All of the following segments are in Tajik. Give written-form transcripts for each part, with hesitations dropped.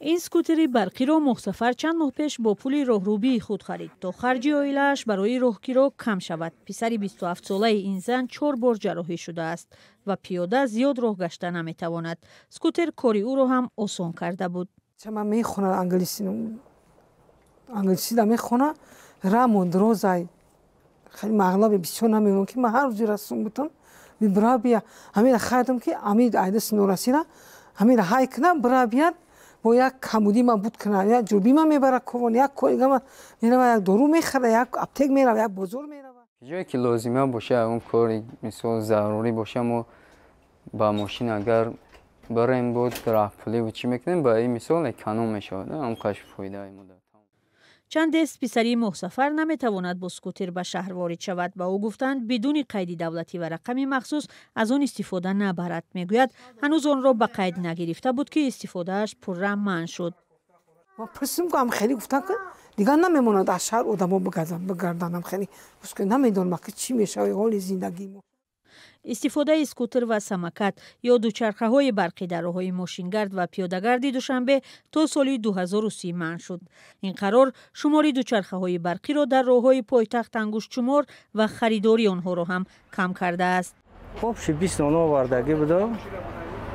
Ин скутери барқиро Моҳсафар чанд моҳ пеш бо пули роҳрубии худ харид, то харҷи оилааш барои роҳкиро кам шавад. Писари 27-солаи ин зан 4 бор ҷарроҳӣ шудааст ва пиёда зиёд роҳ гашта наметавонад. Скутер кори ӯро ҳам осон карда буд. Ман мехонам англисида мехонам, рамон розай хеле мағлаби бисёр намемон, ки ман ҳар рӯзи расум будам, бира бия ҳамира харидам, ки ҳамир айдаси норасира ҳамира ҳай кунам, бира бият бо як камудӣ ма буд кунам, як ҷурбӣ ма мебара ковон, як коригама мерава, як дору мехара, як аптек мерава, як бозор мерава. Ҷое ки лозима боша, он кори мисол зарурӣ боша, мо ба мошин агар барем, буд раҳпулӣ чӣ мекунем, ба ин мисол эконом мешавад, ҳам қаш фоидаи мо. Чандест писари Моҳсафар наметавонад бо скутер ба шаҳр ворид шавад. Ба ӯ гуфтанд, бидуни қайди давлатӣ ва рақами махсус аз он истифода набарад. Мегӯяд, ҳанӯз онро ба қайд нагирифта буд, ки истифодааш пурра манъ шуд. Пурсидам, ам хеле гуфтанд, ки дигар намемонад аз шаҳр одамо бигарданд. Хеле намедонам, ки чӣ мешавад ҳоли зиндагии мо. Истифодаи скутер ва самокат ё дучархаҳои барқӣ дар роҳҳои мошингард ва пиёдагарди Душанбе то соли 2030 манъ шуд. Ин қарор шумори дучархаҳои барқиро дар роҳҳои пойтахт ангуштшумор ва харидории онҳоро ҳам кам кардааст. Общий 20 дона овардагӣ будам,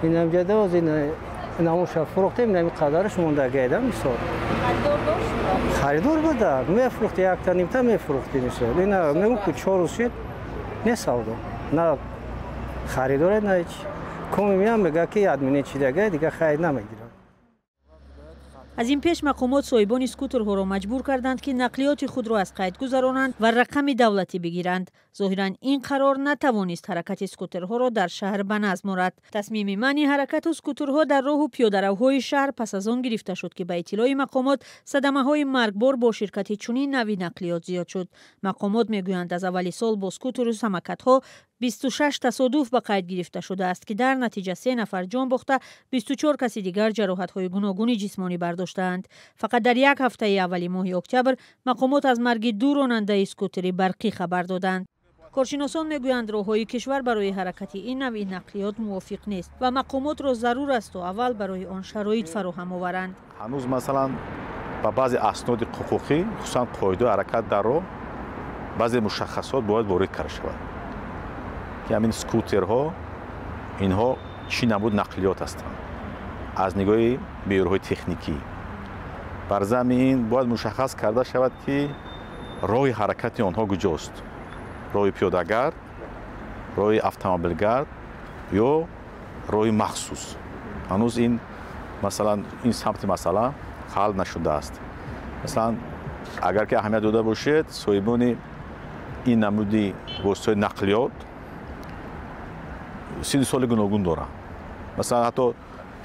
инамҷада инамоша фурӯхтем, инами қадараш мондагида. Мисол, харидор буда, мефурӯхти, якта нимта мефурӯхти. Мисол, ина мегӯ, ки 4 рӯз шид, не савдо, на харидоре, на ҳеч. Коми меам, мега, ки админи чидага, дига хайр намегирам. Аз ин пеш мақомот соҳибони скутерҳоро маҷбур карданд, ки нақлиёти худро аз қайд гузаронанд ва рақами давлатӣ бигиранд. Зоҳиран, ин қарор натавонист ҳаракати скутерҳоро дар шаҳр ба назм орад. Тасмими манъи ҳаракату скутерҳо дар роҳу пиёдаравҳои шаҳр пас аз он гирифта шуд, ки ба иттилои мақомот садамаҳои маргбор бо ширкати чунин нави нақлиёт зиёд шуд. Мақомот мегӯянд, аз аввали сол бо скутеру самокатҳо 26 тасодуф ба қайд гирифта шудааст, ки дар натиҷа се нафар ҷон бохта, 24 каси дигар ҷароҳатҳои гуногуни ҷисмонӣ бардоштаанд. Фақат дар як ҳафтаи аввали моҳи октябр мақомот аз марги ду ронандаи скутери барқӣ хабар доданд. Коршиносон мегӯянд, роҳҳои кишвар барои ҳаракати ин навъи нақлиёт мувофиқ нест ва мақомотро зарур аст, то аввал барои он шароит фароҳам оваранд. Ҳанӯз, масалан, ба баъзе асноди ҳуқуқӣ, хусусан қоидаи ҳаракат дар роҳ, баъзе мушаххасот бояд ворид карда шавад, ки ҳамин скутерҳо инҳо чӣ намуд нақлиёт ҳастанд аз нигоҳи меъёрҳои техникӣ. Бар замми ин бояд мушаххас карда шавад, ки роҳи ҳаракати онҳо куҷост: роҳи пиёдагард, роҳи автомобилгард ё роҳи махсус. Ҳанӯз ин, масалан, ин самти масъала ҳал нашудааст. Масалан, агар ки аҳамият дода бошед, соҳибони ин намуди воситаҳои нақлиёт синну соли гуногун доранд. Масалан, ҳатто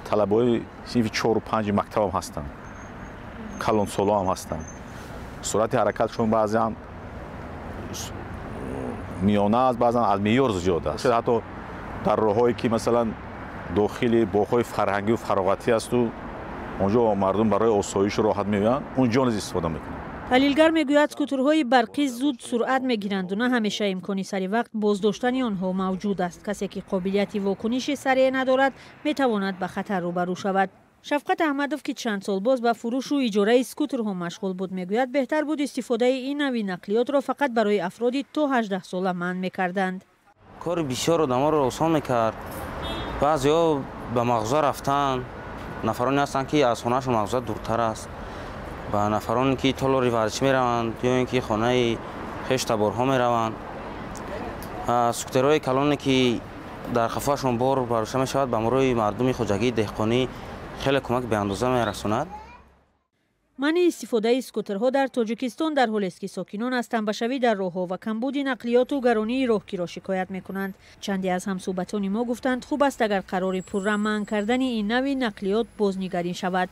талабаҳои синфи чору панҷи мактабам ҳастанд, калонсолоам ҳастанд. Суръати ҳаракатшон баъзеам миёна аст, баъзан аз меъёр зиёд аст. Ҳатто дар роҳҳое ки, масалан, дохили боғҳои фарҳангию фароғатӣ асту онҷо мардум барои осоишу роҳат меоянд, онҷо низ истифода мекунанд. Таҳлилгар мегӯяд, скутерҳои барқӣ зуд суръат мегиранду на ҳамеша имкони сари вақт боздоштани онҳо мавҷуд аст. Касе ки қобилияти вокуниши сареъ надорад, метавонад ба хатар рӯбарӯ шавад. Шафқат Аҳмадов, ки чанд сол боз ба фурӯшу иҷораи скутерҳо машғул буд, мегӯяд, беҳтар буд истифодаи ин нави нақлиётро фақат барои афроди то 18 сола манъ мекарданд. Кори бисёр одаморо осон мекард. Баъзеҳо ба мағоза рафтан, нафароне ҳастанд, ки аз хонаашон мағоза дуртар аст, ба нафароне ки толори варзишӣ мераванд ё ин ки хонаи хештаборҳо мераванд. Скутерҳои калоне, ки дар қафоашон бор бардошта мешавад, ба мурои мардуми хоҷагии деҳқонӣ хеле кӯмак беандоза мерасонад. Манъи истифодаи скутерҳо дар Тоҷикистон дар ҳолест, ки сокинон аз тамбашавӣ дар роҳҳо ва камбуди нақлиёту гаронии роҳкиро шикоят мекунанд. Чанде аз ҳамсӯҳбатони мо гуфтанд, хуб аст, агар қарори пурра манъ кардани ин нави нақлиёт бознигарӣ шавад.